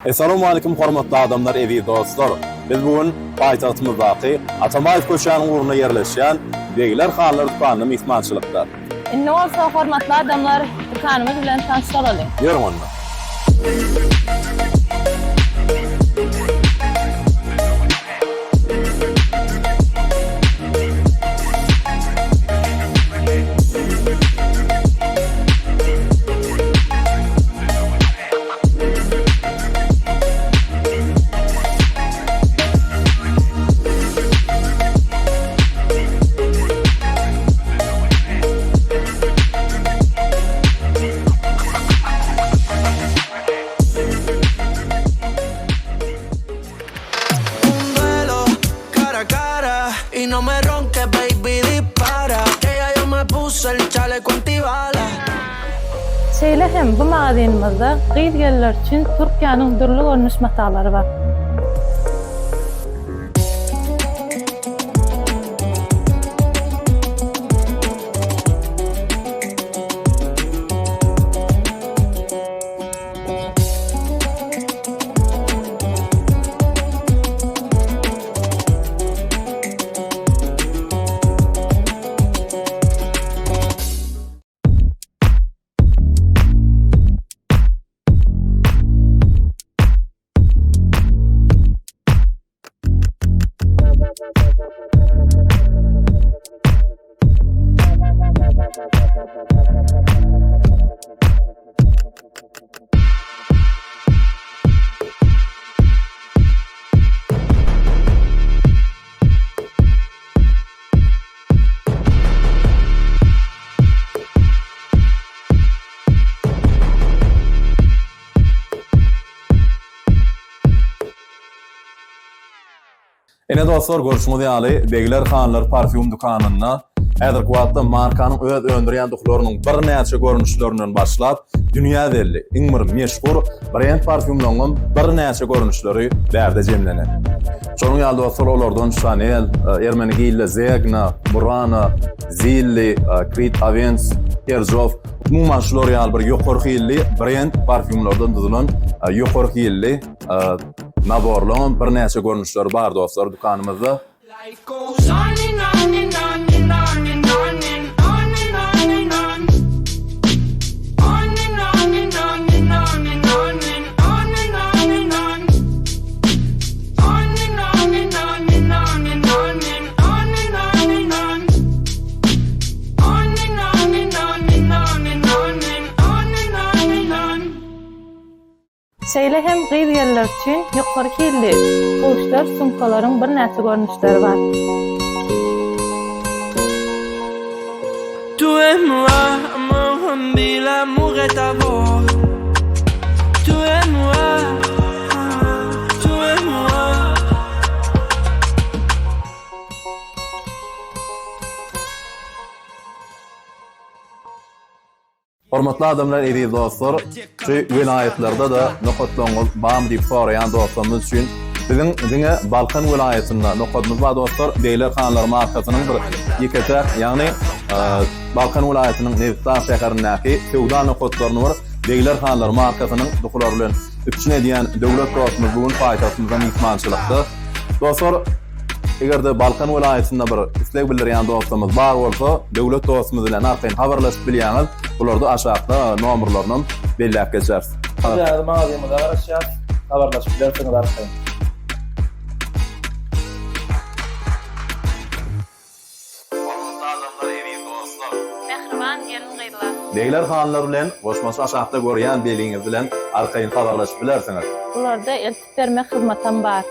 Essalawmalikim hormatly adamlar eziz dostlar! Biz bu gün paýtagtymyzdaky Atamaýew köçäniň ugrunda ýerleşýän Begler halylar dükanynda myhmançylykda. Indi bolsa hormatly adamlar dükanymyz bilen tanyş bolalyň. Ýörüň onda. Şeýle hem bu magazynymyzda gyz-gelinler üçin Türkiýäniň dürli görnüş matalary bar. Ine dostlar görşüňiz ýaly Begler Hanlar parfýum dükanynda häzirki wagtda markanyň öz öndürýän duhlarynyň birnäçe görnüşlerinden başlap dünýä belli iň bir meşhur brend parfýumlarynyň birnäçe görnüşleri bärde jemlenen. Şonuň ýaly dostlar olardan Chanel, Ermenegilde Zegna, Murano, Zilli, Creed Avens, Xerjoff umuman şular ýaly bir ýokary hilli brend parfýumlardan düzülen ýokary hilli Naborlaryň birnäçe görnüşleri bar dostlar dükanymyzda. Şeýle hem gyz-gelinler üçin ýokary hilli köwüşler, sumkalaryň birnäçe görnüşleri bar. Hormatly adamlar eziz dostlar şu welaýatlarda-da nokatlaryňyz barmy diýip soraýan dostlarymyz üçin biziň diňe Balkan welaýatynda nokadymyz bar dostlar Begler hanlar markasynyň bir ýeke-täk ýagny Balkan welaýatynyň Nebitdag şäherindäki söwda nokatlaryny bir Begler hanlar markasynyň duhulary bilen üpjün edýän Döwlet dostumyz bu gün paýtagtymyzda myhmançylykda dostlar Eger-de Balkan welaýatynda bir isleg bildirýän dostlarymyz bar bolsa, Döwlet dostumyz bilen arkaýyn habarlaşyp bilýäňiz. Bularda aşakda nomerlarynam belläp geçeris. Täze magazymyza garaşýas. Habarlaşyp bilersiňiz arkaýyn. Hormatly adamlar eziz dostlar. Mähriban gelin-gyzlar. Begler hanlar bilen goşmaça aşakda görýän belgiňiz bilen arkaýyn habarlaşyp bilersiňiz. Bularda eltip bermek hyzmatam bar.